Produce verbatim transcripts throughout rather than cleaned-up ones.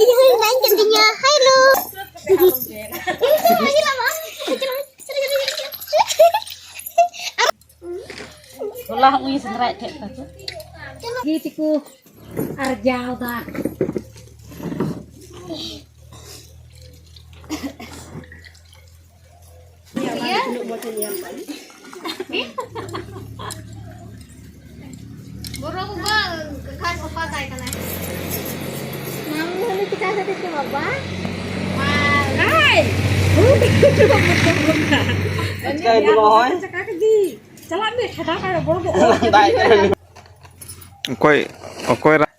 ᱤᱧ ᱦᱚᱸ ᱵᱟᱹᱧ ᱠᱟᱹᱢᱤᱭᱟ᱾ ᱦᱮᱞᱳ᱾ ᱦᱚᱞᱟ ᱦᱚᱸ ᱩᱱᱤ ᱥᱮᱸᱫᱽᱨᱟᱭᱮᱫ ᱛᱟᱦᱮᱸᱫ ᱛᱟᱠᱚ᱾ ᱜᱤ ᱛᱮᱠᱚ ᱟᱨᱡᱟᱣ ᱫᱟ᱾ ᱵᱚᱨᱚ ᱜᱚᱜᱚ ᱠᱷᱟᱱ ᱥᱟᱯᱷᱟ ᱠᱟᱭ ᱠᱟᱱᱟᱭ᱾ ᱢᱟᱢᱩ ᱦᱟᱹᱱᱤ ᱪᱤᱠᱟ ᱠᱟᱛᱮ ᱪᱚ ᱵᱟᱵᱟ? ᱟᱪᱠᱟ ᱦᱤᱡᱩᱜ ᱱᱚᱜᱼᱚᱭ᱾ ᱪᱟᱞᱟᱜ ᱢᱮ, ᱠᱷᱟᱰᱟ ᱠᱟᱭ ᱵᱚᱲᱚ ᱜᱚᱜᱚ᱾ ᱫᱟᱜ ᱠᱟᱱᱟ᱾ ᱚᱠᱚᱭ, ᱚᱠᱚᱭ ᱨᱟ-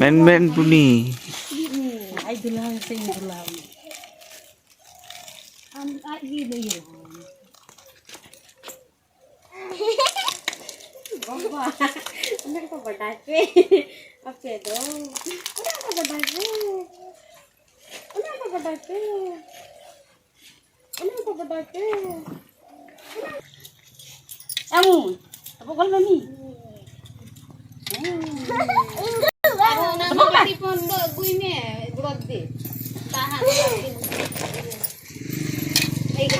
ᱢᱮᱱ, ᱢᱮᱱ, ᱵᱩᱱᱤ᱾ ᱟᱡ ᱫᱩᱞᱟᱹᱲ ᱥᱮ ᱤᱧ ᱫᱩᱞᱟᱹᱲ? ᱟᱢ ᱟᱡ ᱜᱮ ᱞᱟᱹᱭ ᱟᱢ᱾ ᱵᱟᱵᱟ, ᱚᱱᱟ ᱠᱚ ᱵᱟᱰᱟᱭ ᱯᱮ᱾ ᱟᱯᱮ ᱫᱚ ᱚᱱᱟ ᱠᱚ ᱵᱟᱰᱟᱭ ᱯᱮ᱾ ᱚᱱᱟ ᱠᱚ ᱵᱟᱰᱟᱭ ᱯᱮ᱾ ᱚᱱᱟ ᱠᱚ ᱵᱟᱰᱟᱭ ᱯᱮ᱾ ᱟᱢᱩ, ᱟᱵᱚ ᱜᱚᱞ ᱢᱟᱹᱱᱤ᱾ ᱟᱨ ᱚᱱᱟ ᱢᱟ ᱵᱟᱹᱴᱤ ᱠᱷᱚᱱ ᱫᱚ ᱟᱹᱜᱩᱭ ᱢᱮ, ᱜᱚᱲᱚ ᱫᱮ᱾ ᱫᱟᱜ ᱦᱟᱸᱜ ᱫᱚ ᱵᱟᱹᱴᱤ᱾ ᱦᱮᱸ᱾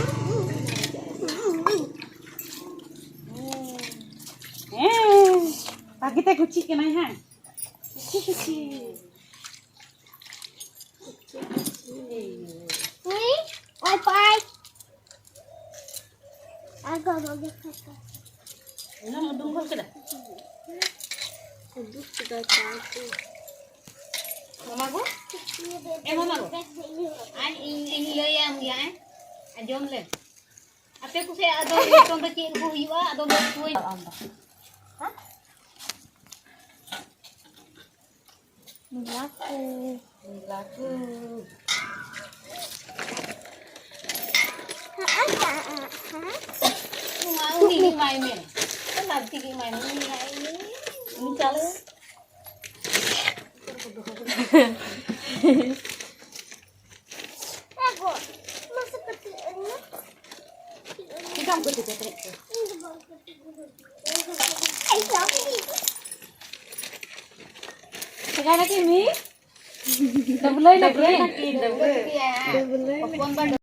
ᱦᱮᱸ᱾ ᱵᱷᱟᱜᱤ ᱛᱮ ᱜᱩᱪᱷᱤᱜ ᱠᱟᱱᱟᱭ ᱦᱮᱸ᱾ ᱜᱩᱪᱷᱤ, ᱜᱩᱪᱷᱤ᱾ ᱦᱩᱸ, ᱚᱠᱚᱭ? ᱟᱨ ᱜᱚᱜᱚ ᱜᱮ ᱯᱷᱟᱸᱠᱟ᱾ ᱚᱱᱟᱢ ᱩᱰᱩᱝ ᱜᱚᱫ ᱠᱮᱫᱟ? ᱩᱰᱩᱠ ᱠᱮᱫᱟᱭ ᱯᱟᱸᱠ᱾ ᱢᱟᱢᱟ ᱜᱚ? ᱮ ᱢᱟᱢᱟ ᱜᱚ? ᱟᱨ ᱤᱧ, ᱤᱧ ᱞᱟᱹᱭᱟᱢ ᱜᱮᱭᱟ, ᱦᱮᱸ? ᱟᱸᱡᱚᱢ ᱞᱮ᱾ ᱟᱯᱮ ᱠᱚᱥᱮ ᱟᱫᱚ ᱱᱤᱛᱚᱝ ᱫᱚ ᱪᱮᱫ ᱠᱚ ᱦᱩᱭᱩᱜᱼᱟ? ᱟᱫᱚ ᱞᱟᱹᱭ ᱟᱢ ᱫᱚ᱾ ᱦᱮᱸ? ᱢᱮᱞᱟ ᱠᱚ᱾ ᱢᱮᱞᱟ ᱠᱚ᱾ ᱱᱚᱣᱟ ᱩᱱᱤ ᱜᱮ ᱮᱢᱟᱭ ᱢᱮ᱾ ᱞᱟᱹᱠᱛᱤ ᱜᱮ ᱮᱢᱟᱭ ᱢᱮ᱾ ᱩᱱᱤ ᱮᱢᱟᱭ ᱢᱮ᱾ ᱩᱱᱤ ᱪᱟᱞᱟᱜ᱾ ᱮ ᱜᱚ, ᱢᱟᱥᱮ ᱠᱟᱹᱴᱤᱡ ᱟᱹᱧ ᱢᱮ᱾ ᱪᱮᱫᱟᱜ ᱮᱢ ᱠᱟᱹᱴᱤᱡ ᱠᱟᱹᱴᱤᱡ ᱛᱮ? ᱪᱮᱠᱟᱭ ᱱᱟᱠᱤ ᱢᱤ? ᱰᱟᱹᱵᱽᱞᱟᱹᱭ ᱱᱟᱠᱤ? ᱰᱟᱹᱵᱽᱞᱟᱹᱭ ᱱᱟᱠᱤ? ᱰᱟᱹᱵᱽᱞᱟᱹᱭ᱾ ᱦᱚᱯᱚᱱ ᱵᱟ